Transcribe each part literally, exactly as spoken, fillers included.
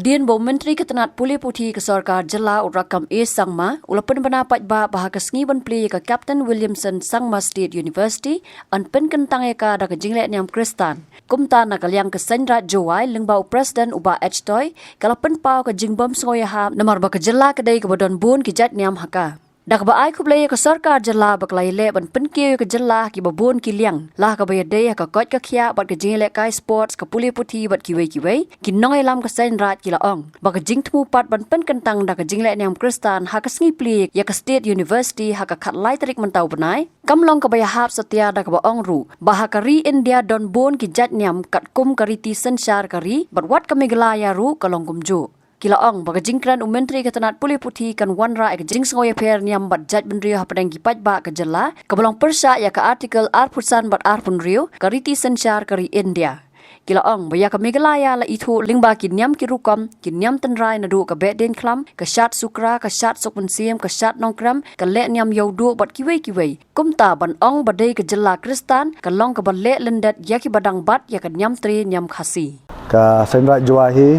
Hadien ba u Myntri ka tnat pule puthi ka sorkar jylla u Rakkam A Sangma u la pynbna paidbah ba ha ka sngi ban plie ïa ka Captain Williamson Sangma State University yn pynkyntang ïa ka da ka jingleh niam Khristan. Kumta na ka liang ka Seiñ Raij Jowai lyngba u President u Bah H Toi ka la pynpaw ka jingbym sngewïahap namar ba ka jylla ka dei kaba don bun ki jait niam ha ka. Da kaba ai khublei ïa ka sorkar jylla ba ka la ïaleh ban pynkiew ïa ka jylla ha kiba bun ki liang, la ha kaba ïadei ha ka koit ka khiah bad ka jingïalehkai sports, ka pule puthi bad kiwei kiwei, ki nongïalam ka Seiñ Raij ki la ong ba ka jingthmu pat ban pynkyntang da ka jingleh niam Khristan ha ka sngi plie ïa ka State University ha ka khatlai tarik mynta u bnai kam long kaba ïahap satia, da kaba ong ruh ba ha ka ri India don bun ki jait niam katkum ka riti synshar ka ri, bad wat ka Meghalaya ruh ka long kumjuh. Ki la ong ba ka jingkren u Myntri ka tnat pule puthi kan wanrah ïa ka jingsngew ïapher niam bad jaitbynriew hapdeng ki paidbah ka jylla, kaba long pyrshah ïa ka Article arphew san bad arphew hynriew ka riti synshar ka ri India. Ki la ong ba ïa ka Meghalaya la ithuh lyngba ki niam ki rukom, ki niam tynrai naduh ka Behdeiñkhlam, ka Shad Sukra, ka Shad Sukmynsiem, ka Shad Nongkrem, ka Lehniam Ïewduh bad kiwei kiwei. Kumta ban ong ba dei ka jylla Khristan ka long kaba leh lyndet ïa kiba dang bat ïa ka niam Tre niam Khasi. Ka Seiñ Raij Jowai hi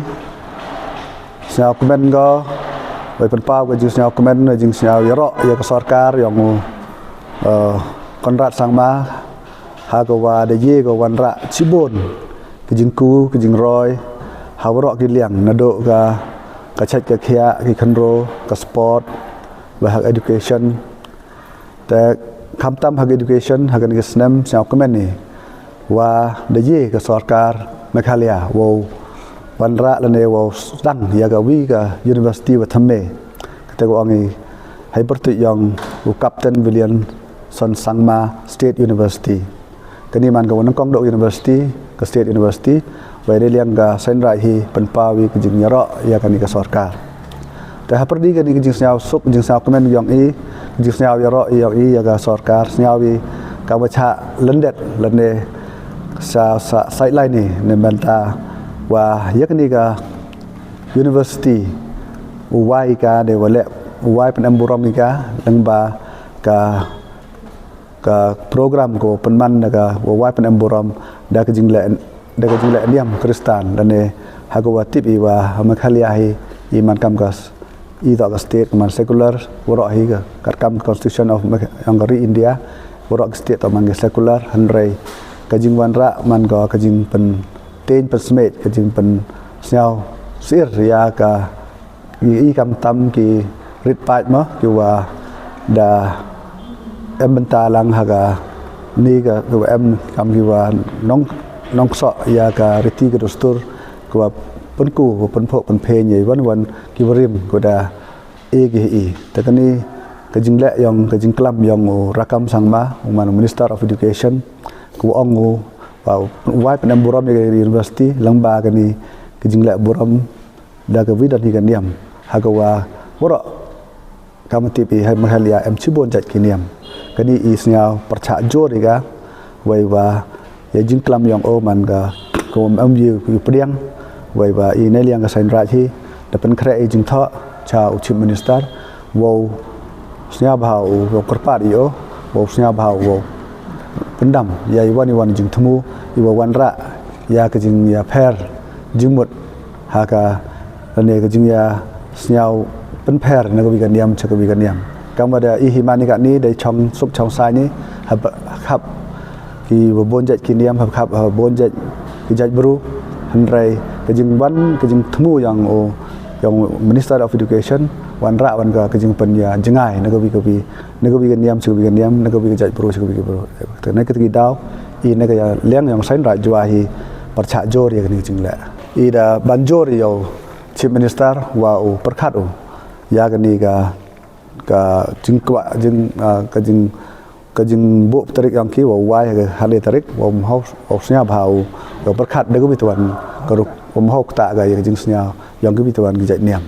sngewkmen ko, wei pynpaw ka jingsngewkmen, ka jingsngew ïaroh ïa ka sorkar ïong u, eh, Conrad Sangma, ha kaba da ïa ka wanrah shibun ka jingku ka jingroi ha waroh ki liang, naduh ka, ka chait ka khiah, ki khynraw, ka sport, bad ha ka education. Te khamtam ha ka education, ha kane ka snem sngewkmen hi wa da ïa ka sorkar Meghalaya wow wanrah lane wow sdang ïa ka wi ka university wa thymme, kata ka ong i, ha i pyrtuit ïong u Captain Williamson Sangma State University. Kane man ka wa nyngkong doh university, ka State University, wei da liang ka Seiñ Raij hi pynpaw i ka jingïaroh ïa kane ka sorkar. Te hapyrdi kane ka jingsngew suk, jingsngewkmen ïong i, jingsngew ïaroh ïong i ïa ka sorkar, sngew i ka wa chah lyndet lane sa, sa sideline i ne mynta wa ïa kane ka university u wai ka de wa leh, u wai pynemburom i ka lyngba ka ka program ko pynman da ka wa wai pynemburom da ka jingleh, da ka jingleh niam Khristan, lane ha ka wa tip i wa ha Meghalaya hi i man kam ka s-, i toh ka state ka man secular, waroh hi ka katkam ka constitution of Megh-, ïong ka ri India, waroh ka state toh man ka secular, hynrei ka jingwanrah man ka, ka jingpyntieñ pynsmit, ka jingpynsngew sir ïa ka i, i khamtam ki rit paid mo, ki wa da em bynta lang ha kane ka, ki wa em kam ki wa nong, nongksoh ïa ka riti ka dustur, ki wa pynku, ki wa pynphuh pynphieng ïa i wan wan ki wa rim, ki wa da e ki i. Te kane ka jingleh ïong, ka jingklam ïong u Rakkam Sangma, u man u Minister of Education, ki wa ong u wa u wai pynemburom ïa ka university lyngba kane ka jingleh burom da ka wi don hi ka niam, ha ka wa waroh kam tip i ha Meghalaya em shibun jait ki niam. Kane i sngew pyrshah jur i ka, wei wa ïa jingklam ïong o man ka, ka wa em ïa u pdiang, wei wa i ne liang ka Seiñ Raij hi da pynkhreh i jingthoh cha u Chief Minister, wow sngewbha u, wow kyrpad i o, wow sngewbha u, wow pyndam ïa i wan i wan jingthmu, i wa wanrah ïa ka jingïapher jingmut ha ka, lane ka jingïasngew pynpher na ka wi ka niam cha ka wi ka niam. Kam wa da i hi mane kane da i chong suk chong saiñ i ha ba-, khap ki wa bun jait ki niam, ha khap ha bun jait ki jait bru, hynrei ka jingwan ka jingthmu ïong u, ïong u Minister of Education, wanrah wan ka, ka jingpynïajngai na ka wi ka wi, na ka wi ka niam cha ka wi ka niam, na ka wi ka jait bru cha ka wi ka bru. Te na kata ki daw i na ka liang ïong Seiñ Raij Jowai hi pyrshah jur ïa kane ka jingleh. I da ban jur ïa u Chief Minister wa u pyrkhat u ïa kane ka, ka jingkwah jing, ah, ka jing, ka jingbuh tarik ïong ki wa u wai ha ka khatlai tarik, wa um hau, wa u sngewbha u, wa pyrkhat da ka wi twan ka rukom, wa um hau kata ka ïa ka jingsngew ïong ki wi twan ki jait niam.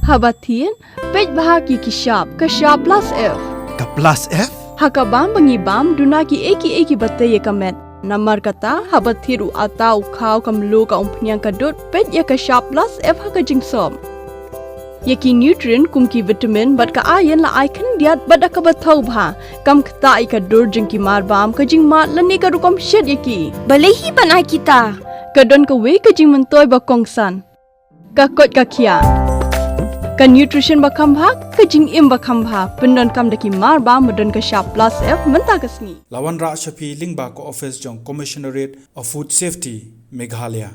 Haba thied, peit bha ki ki shap, ka shap plus F. Ka plus F? Ha ka bam ba ngi bam, duna ki ei ki ei ki ba tei ïa ka met. Namar kata, haba thied u ata u khaw ka mluh ka umphniang ka dud, peit ïa ka shap plus F ha ka jingsop. Ïa ki nutrient kum ki vitamin bad ka iron la ai khyndiat bad da kaba thaw bha. Kam ktah ïa ka dur jong ki marbam, ka jingmad lane ka rukom shet ïa ki. Balei hi ban ai kita? Ka don kawei ka jingmyntoi ba kongsan. Ka koit ka khiah. Ka nutrition ba kham bha, ka jingim ba kham bha. Pyndonkam da ki marbam ba don ka shap plus F mynta ka sngi. La wanrah sha phi lyngba ka office jong Commissionerate of Food Safety, Meghalaya.